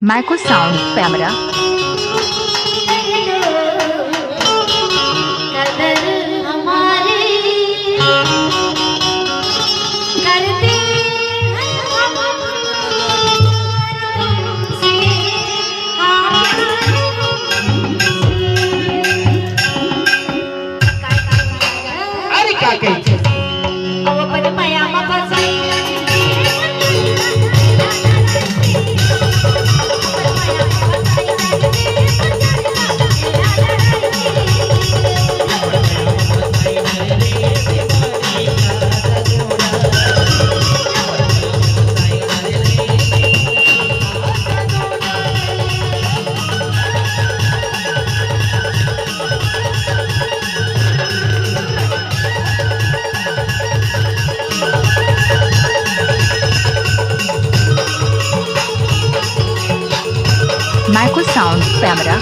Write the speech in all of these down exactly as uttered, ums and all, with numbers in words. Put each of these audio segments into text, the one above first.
Maiko Sound Camera। अरे का कहिथे? अब अपन मया म फंसाई। Maiko Sound Camera।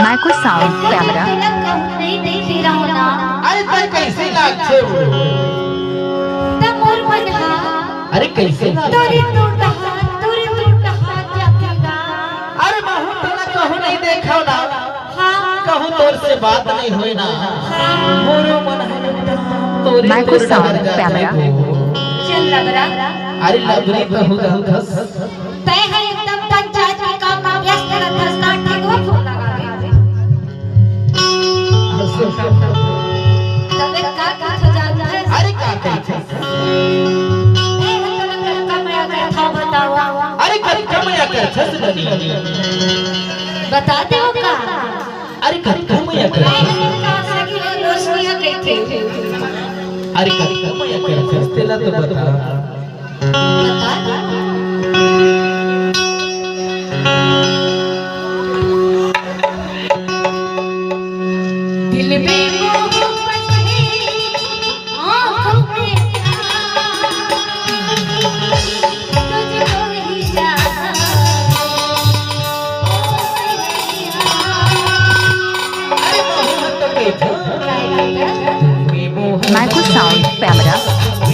Maiko Sound Camera। अरे तैं कइसे लागथे वो? त मोर मन हा अरे कइसे लागथे? तुरंत उठा, तुरंत उठा जाथे गा। अरे महूं तोला कहूं नइ देखंव ना। हाँ। कहूं तोर से बात नइ होय ना। हाँ। मोरो मन ह एकदम तोरे Maiko Sound Camera। चल लबरा। अरे लबरी कहूं जानथस। तैं ह एकदम पंचायत के काम म व्यस्त रथस ना, ठीक हो फोन लगा दे। तब एक का कथो जानथस? अरे का कहिथे? ए, हम तोला कतका मया करथंव बतावा। अरे कतका मया करथस बनी? बता दे वो का। अरे कतका मया करथस? ए, हम का सखी हो दोस्त निया कहिथे। अरे कतका मया करथस तेला तो बता।